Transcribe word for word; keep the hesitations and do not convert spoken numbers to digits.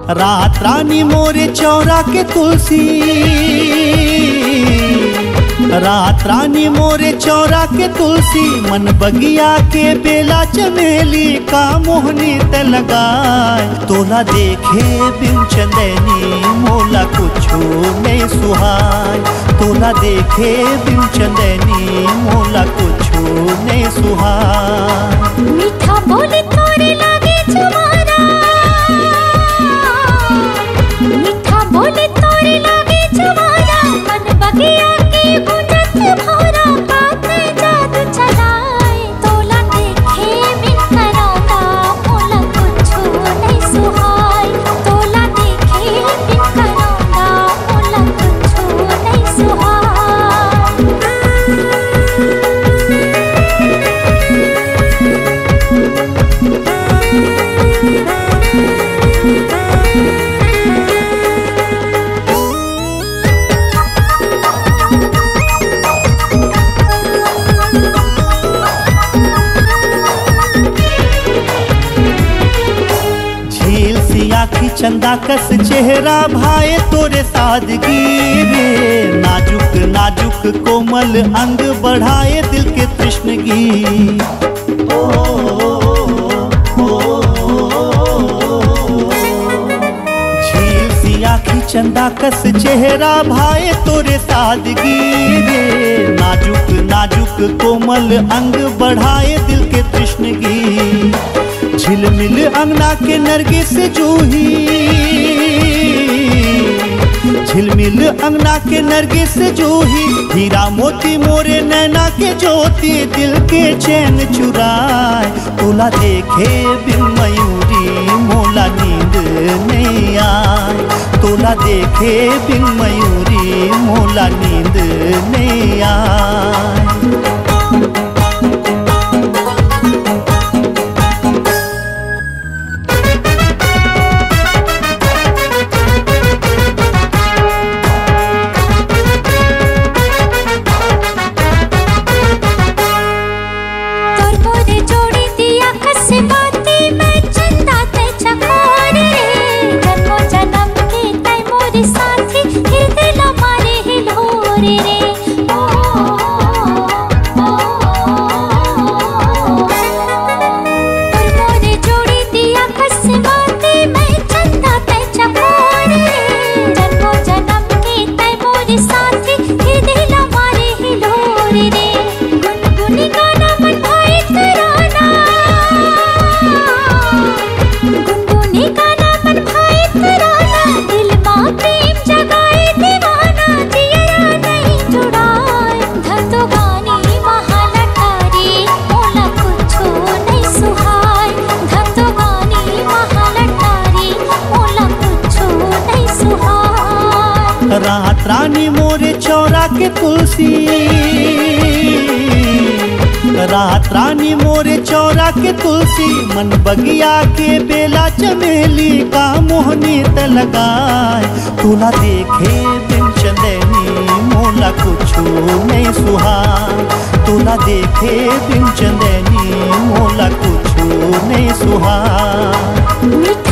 रात रानी मोरे चौरा के तुलसी, रात रानी मोरे चौरा के तुलसी, मन बगिया के बेला चमेली, का मोहनी ते लगाए। तोला देखे बिन चंदैनी मोला कुछु नहीं सुहाय, तोला देखे बिन चंदैनी मोला कुछु नहीं सुहाय। मीठा बोली तोरे लागे छुवारा, मीठा बोली तोरे लागे छुवारा, मन बगिया के गुंजत भौरा, काते जादू चलाए। तोला देखे बिन करौंदा मोला कुछु नहीं सुहाय, तोला देखे बिन करौंदा मोला कुछु नहीं सुहाय। झील सी आँखी चंदा कस चेहरा भाए तोरे सादगी रे, नाजुक नाजुक कोमल अंग बढ़ाए दिल के तृष्णगी। ओ, ओ, ओ, ओ, ओ, ओ। झील सी आँखी चंदा कस चेहरा भाए तोरे सादगी रे, नाजुक नाजुक कोमल अंग बढ़ाए दिल के तृष्णगी। झिलमिल अंगना के नरगिस जूही, झिलमिल अंगना के नरगिस जूही, हीरा मोती मोरे नैना के ज्योति दिल के चैन चुराए। तोला देखे बिन मयूरी मोला नींद नहीं आए, तोला देखे बिन मयूरी मोला नींद नहीं आए। तोर मोरे जोड़ी दिया खस बाती मैं चंदा ते चकोर रे, जन्मों जन्म के तय मोरे साथी, फिर दिल मारे हिलोर रे। ओ, ओ, ओ, ओ, ओ, ओ। तोर मोरे जोड़ी दिया खस बाती मैं चंदा ते चकोर रे, जन्मों जन्म के तय मोरे साथी, फिर दिल मारे हिलोर रे। गुनगुनी गाना मन भाई तराना, गुनगुनी गाना मन भाई तराना, दिल मा प्रेम जगाए दीवाना, जियरा नहीं जुड़ाए। धन तो गानी महा लटारी, मोला कुछो नहीं सुहाय। धन तो गानी महा लटारी, मोला कुछो नहीं सुहाय। रात रानी मोरे चौरा के तुलसी, रात रानी मोरे चौरा के तुलसी, मन बगिया के बेला चमेली, का मोहनी ते लगाए। तोला देखे बिन चंदैनी मोला कुछु नहीं सुहाय, तोला देखे बिन चंदैनी मोला कुछु नहीं सुहाय। मीठा